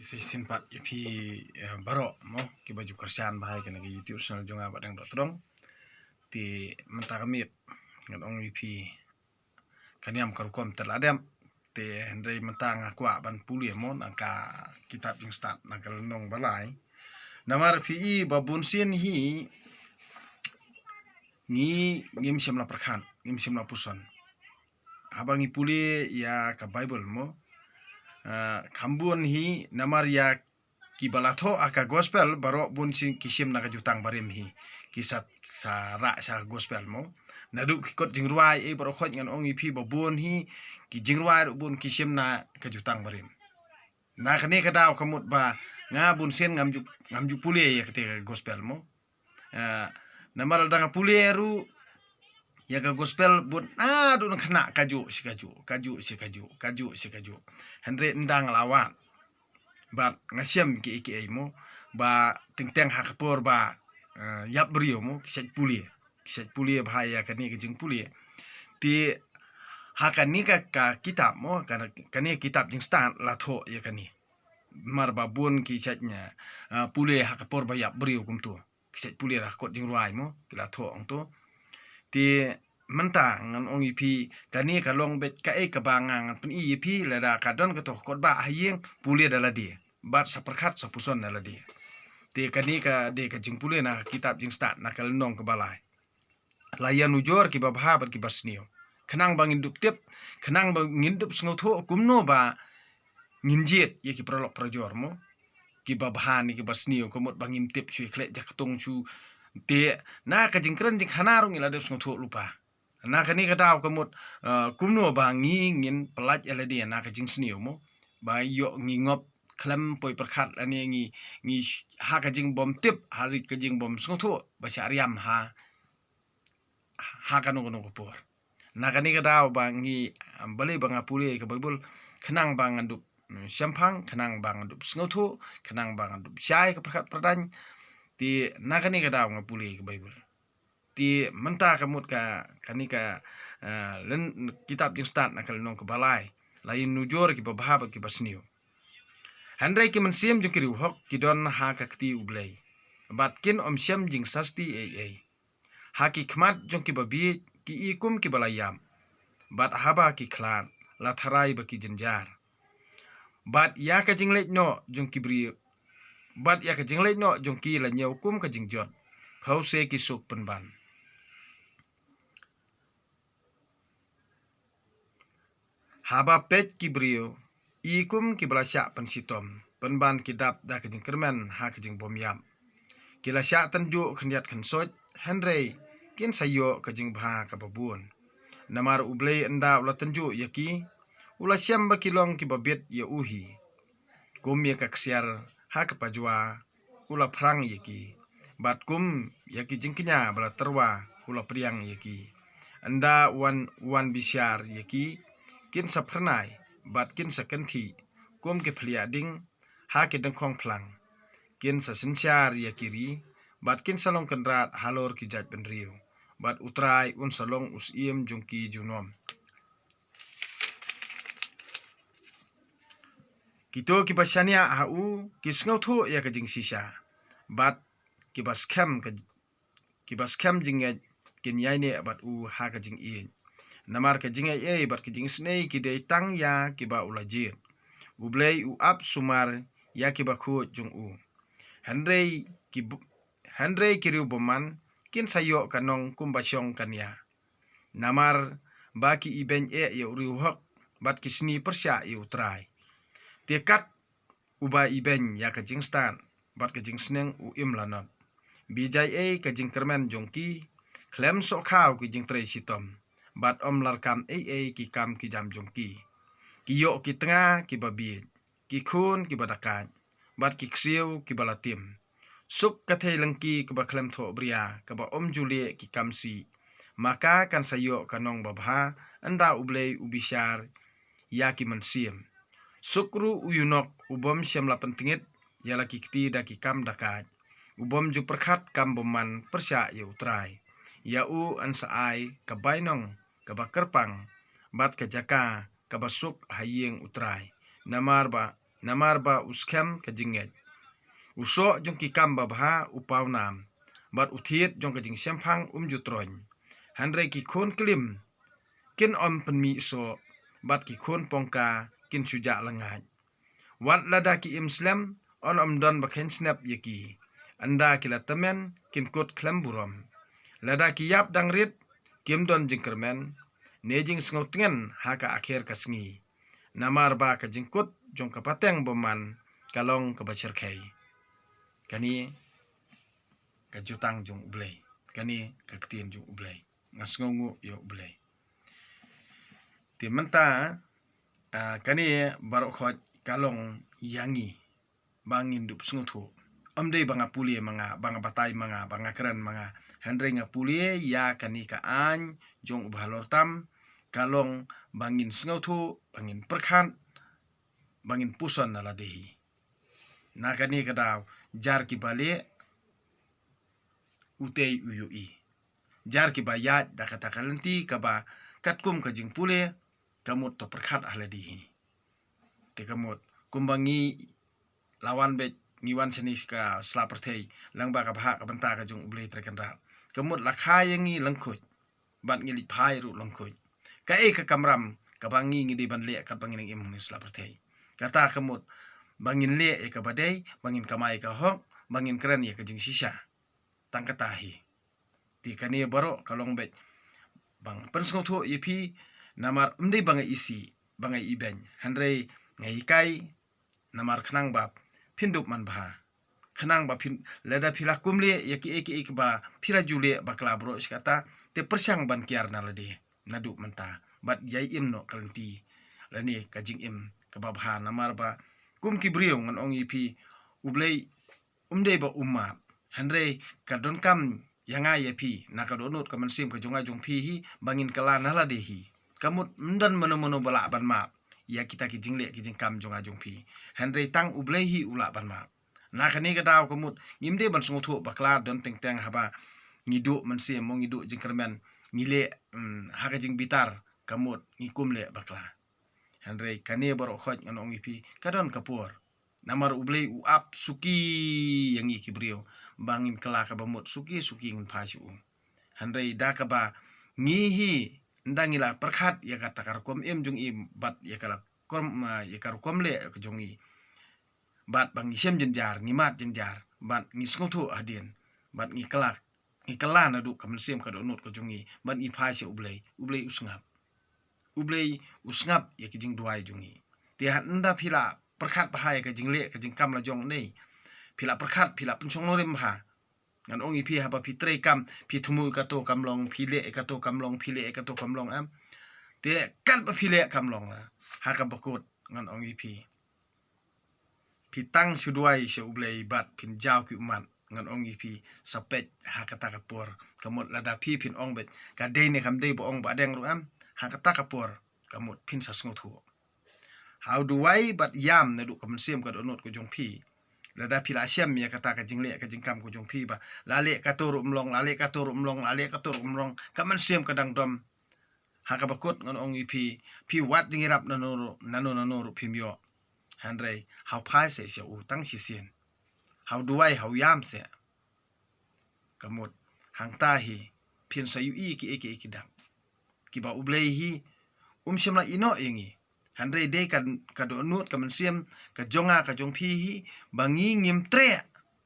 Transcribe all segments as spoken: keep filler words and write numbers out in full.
Shisien pat ïa phi, eh, baroh mo, kiba ju kyrshan bha ïa kane ka YouTube channel jong nga Bahdeng Dohtdong. Te mynta ka miet ngan ong ïa phi, ka niam ka rukom te la dep. Te hynrei mynta nga kwah ban pule mo na ka kitab Jingstad na ka lynnong ba lai. Namar phi i ba bun sien hi ngi, ngim shym la pyrkhat, ngim shym la puson. Haba ngi pule ïa ka Bible mo, ah, kham bun hi, namar ïa kiba la thoh ha ka gospel baroh bun sien ki shim na ka jutang barim hi. Ki sa, sa rah sha ka gospel mo. Naduh ki kot jingrwai, eh, baroh khoit ngan ong ïa phi ba bun hi, ki jingrwai ruh bun ki shim na ka jutang barim. Na kane ka daw ka mut ba nga bun sien ngam ju, ngam ju pule ïa kata ka gospel mo. Eh, namar lada nga pule ruh ïa ka gospel bun, ah, dun khynnah kajuh shi kajuh, kajuh shi kajuh, kajuh shi kajuh. Hynrei ynda nga la wad bad nga shem kiei kiei mo, ba teng teng ha ka por ba, eh, ïap briew mo, ki shait pule, ki shait pule bha ïa kane ka jingpule. Te ha kane ka, ka kitab mo, ka, kane ka kitab Jingstad la thoh ïa kane. Namar ba bun ki shait nya, eh, pule ha ka por ba ïap briew kumto. Ki shait pule ha ka kot jingrwai mo, ki la thoh ong to. Te mynta ngan ong ïa phi, kane ka long beit kaei kaba nga ngan pyni ïa phi, lada ka don kato ka kot ba ha ïing, pule da lade. Bad sa pyrkhat sa puson da lade. Te kane ka dei ka jingpule na ka kitab Jingstad na ka lynnong kaba lai. La ïa nujor kiba bha bad kiba sniew. Khnang ba ngin dup tip, khnang ba ngin dup sngewthuh kumno ba ngin jied ïa ki paralok parajor mo. Kiba bha ne kiba sniew, ka mut ba ngim tip shuh, khleh jaktung shuh. Te na ka jingkren jingkhana ruh ngi la dep sngewthuh lypa. Na kane ka daw ka mut, eh, kumno ba ngi ngin pyllait ïa lade na ka jingsniew mo. Ba ïoh ngi ngop khlem poi pyrkhat lane ngi, ngi sh-, ha ka jingbym tip, ha ka jingbym sngewthuh, ba shah riam ha, ha kano kano ka por. Na kane ka daw ba ngi, um, balei ba nga pule ka Bible, khnang ba ngan dup, mm, shemphang, khnang ba ngan dup sngewthuh, khnang ba ngan dup shai ka pyrkhat pyrdaiñ. Te na kane ka daw nga pule ka Bible. Te mynta ka mut ka, kane ka, eh, lyn-, kitab Jingstad na ka lynnong kaba lai. La ïa nujor kiba bha bad kiba sniew. Hynrei ki mynsiem jong ki riewhok ki don ha ka kti U Blei. Bad kin ym shem jingsasti ei ei. Ha ki khmat jong kiba bieit ki i kum kiba la ïap. Bad haba ki khlad, la tharai ba ki jynjar. Bad ïa ka jingleit noh jong ki briew, bad ïa ka jingleit noh jong ki la ñiew kum ka jingjot. Phewse ki suk pynban. Haba peit ki briew, i kum kiba la shah pynshitom, pynban ki dap da ka jingkyrmen ha ka jingbymïap. Ki la shah tynjuh khyndiat khynsoit, hynrei kin sa ïoh ka jingbha kaba bun. Namar U Blei ynda u la tynjuh ïa ki, u la shem ba ki long kiba bit ïa u hi. Kum ïa ka ksiar ha ka pajwa u la phrang ïa ki. Bad kum ïa ki jingkñia ba la tyrwa u la pdiang ïa ki. Ynda u wan, u wan bishar ïa ki, kin sa phyrnai, bad kin sa kynthih, kum ki phliah ding, ha ki dyngkhong phlang. Kin sa synshar ïa ki ri, bad kin sa long kynrad halor ki jaitbynriew. Bad U Trai un sa long u syiem jong ki junom. Kito kiba shaniah ha u, ki sngewthuh ïa ka jingshisha. Bad kiba skhem ka, kiba skhem jingngeit kin ïaineh bad u ha ka jingïeit. Namar ka jingaiei bad ka jingisynei ki dei tang ïa kiba u la jied. U Blei u ap sumar ïa kiba khuid jong u. Hynrei ki bu-, hynrei ki riewbymman kin sa ïoh ka nong kumba shong ka nia. Namar ba ki ibeiñ eh ïa u riewhok, bad ki sni pyrshah ïa U Trai. Te kat uba ibeiñ ïa ka jingstad bad ka jingsneng u im lanot. Bijai ei ka jingkyrmen jong ki, khlem sohkhaw ki jingtrei shitom, bad ym larkam ei ei ki kam ki jam jong ki. Ki ïoh ki tnga kiba bieit, ki khun kiba dakaid, bad ki ksiew kiba la tim. Suk ka thei lyngki kaba khlem thohbria, kaba ym ju lieh ki kam sih. Ma ka kan sa ïoh ka nong babha, ynda U Blei u bishar ïa ki mynsiem. Suk ruh u ïunok u bym shym la pyntngit ïa la ki kti da ki kam dakaid, u bym ju pyrkhat kam bymman pyrshah ïa U Trai. Ïa u yn sa ai ka bainong kaba kyrpang, bad ka jaka kaba suk ha ïing U Trai. Namar ba namar ba u skhem ka jingngeit. U soh jong ki kam babha u paw nam, bad u thied jong ka jingshemphang um ju troiñ. Hynrei ki khun klim kin ym pynmih soh, bad ki khun pongka kin shu jah lyngngaid. Wat lada ki im slem, yn ym don ba kheiñ snep ïa ki. Ynda ki la tymmen, kin kut khlem burom. Lada ki ïap dang rit, kim don jingkyrmen, ne jingsngew tngen ha ka akher ka sngi. Namar ba ka jingkut jong ka pateng bymman ka long kaba shyrkhei. Kane ka jutang jong U Blei. Kane ka ktien jong U Blei. Nga sngewnguh ïa U Blei. Te mynta, ah, kane baroh khoit ka long ïa ngi ba ngin dup sngewthuh. Ym dei ba nga pule ma nga, ba nga batai ma nga, ba nga kren ma nga. Hynrei nga pule ïa kane ka aiñ jong U Bahalor Tam, ka long ba ngin sngewthuh, ba ngin pyrkhat, ba ngin puson na lade hi. Na kane ka daw, jar kiba lieh, utei u ïohi. Jar kiba ïaid da kata ka lynti kaba katkum ka jingpule, ka mut to pyrkhat ha lade hi. Te ka mut, kumba ngi la wan beit, ngi wan shane sha ka sla pyrthei, lyngba ka bhah ka bynta ka jong U Blei Trai Kynrad. Ka mut la kha ïa ngi lyngkhuid, bad ngi leit phai ruh lyngkhuid. Kaei ka kamram kaba ngi ngi dei ban leh katba ngi nang im hangne sla pyrthei? Kata ka mut, ba ngin leh ïa kaba dei, ba ngin kamai ïa ka hok, ba ngin kren ïa ka jingshisha. Tang kata hi. Te kane baroh ka long beit ba nga pynsngewthuh ïa phi, namar ym dei ba nga isih, ba nga ibeiñ. Hynrei nga hikai, namar khnang ba phin dup manbha. Khnang ba phin, lada phi la kum leh ïa kiei kiei kiba phi la ju leh bakla baroh shi katta, te pyrshang ban kiar na lade naduh mynta. Bad ïai im noh ka lynti lane ka jingim kaba bha, namar ba kum ki briew ngan ong ïa phi, U Blei um dei ba um map. Hynrei ka donkam ïa nga ïa phi, na ka dohnud ka mynsiem ka jong nga jong phi hi, ba ngin kylla na lade hi. Ka mut ym don mano mano ba lah ban map ïa kita ki jingleh ki jingkam jong nga jong phi. Hynrei tang U Blei hi u lah ban map. Na kane ka daw ka mut ngim dei ban sngewthuh bakla, don teng teng haba ngi duh mynsiem, mo ngi duh jingkyrmen, ngi leh, mm, ha ka jingbitar, ka mut ngi kum leh bakla. Hynrei kane baroh khoit ngan ong ïa phi, ka don ka por. Namar U Blei u ap suki ïa ngi ki briew ba ngin kylla kaba mut suki suki ngin phai sha u. Hynrei da kaba ngi hi, ynda ngi la pyrkhat ïa kata ka rukom im jong i, bad ïa ka la kom, ah, ïa ka rukom leh ka jong i, bad ba ngi shem jynjar, ngi mad jynjar, bad ngi sngewthuh hadien, bad ngi kylla, ngi kylla naduh ka mynsiem ka dohnud ka jong i, bad ngi phai sha U Blei, U Blei u sngap. U Blei u sngap ïa ki jingduwai jong i. Te hynda phi la pyrkhat bha ïa ka jingleh ka jingkam la jong ne, phi la pyrkhat, phi la pynshong nongrim bha. Ngan ong ïa phi, haba phi trei kam, phi thmu ïa kato kam long, phi leh ïa kato kam long, phi leh ïa kato kam long, em. Te katba phi leh kam long la, ha kaba kut ngan ong ïa phi, phi tang shu duwai sha U Blei bad phin jaw ki ummat, ngan ong ïa phi, sa peit ha kata ka por. Ka mut lada phi phin ong beit, ka dei ne kam dei ba ong ba deng ruh, em, ha kata ka por, ka mut phin sa sngewthuh. Haw duwai bad ïam naduh ka mynsiem ka dohnud ka jong phi. Lada phi la shem ïa kata ka jingleh ka jingkam ka jong phi ba la leh kato ruh ym long, la leh kato ruh ym long, la leh kato ruh ym long, ka mynsiem ka dang dom. Ha kaba kut ngan ong ïa phi, phi wad jingïarap nano ruh, nano nano ruh phim ïoh. Hynrei haw phai seh sha u tang shisien. Haw duwai, haw ïam seh. Ka mut hangta hi phin sa ïohi kiei kiei ki dak kiba U Blei hi um shym la ïehnoh ïa ngi. Hynrei dei ka, ka dohnud ka mynsiem ka jong nga ka jong phi hi ba ngi ngim treh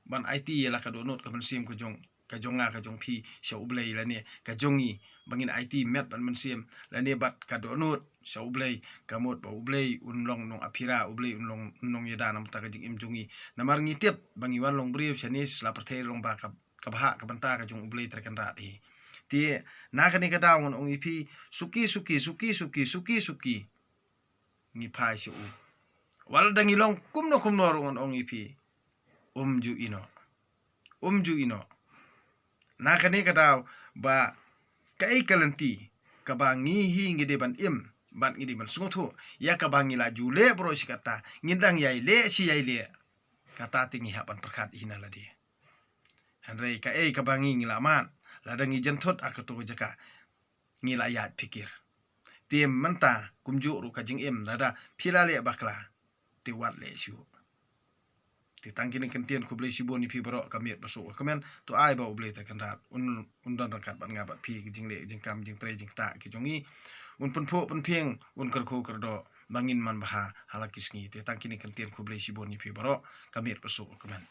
ban aiti ïa la ka dohnud ka mynsiem ka jong, ka jong nga ka jong phi sha U Blei lane ka jong ngi, ba ngin aiti met bad mynsiem lane bad ka dohnud sha U Blei, ka mut ba U Blei un long nongap phira, U Blei un long, un long ïada namar ka jingim jong ngi. Namar ngi tip ba ngi wan long briew shane sla pyrthei long ba ka, ka bhah ka bynta ka jong U Blei Trai Kynrad hi. Te na kane ka daw ngan ong ïa phi, suki suki suki suki suki suki ngi phai sha u. Wat la dang ngi long kumno kumno ruh ngan ong ïa phi, um ju ïehnoh. Um ju ïehnoh. Na kane ka daw ba kaei ka lynti kaba ngi hi ngi dei ban im bad ngi dei ban sngewthuh ïa kaba ngi la ju leh baroh shi katta, ngin dang ïai leh shi ïai leh. Kata te ngi hap ban pyrkhat hi na lade. Hynrei kaei kaba ngi ngi la mad, lada ngi jynthut ha kato ka jaka, ngi la ïaid phikir. Te mynta kumjuh ruh ka jingim, lada phi la leh bakla, te wat leh shuh. Te tang kine ki kyntien khublei shibun ïa phi baroh, ka miet ba suk ka kmen. To ai ba U Blei Trai Kynrad un, un don ryngkat bad nga bad phi, ki jingleh jingkam jingtrei jingktah ki jong ngi. Un pynphuh pynphieng, un kyrkhu kyrdoh ba ngin manbha ha la ki sngi. Te tang kine ki kyntien khublei shibun ïa phi baroh, ka miet ba suk ka kmen.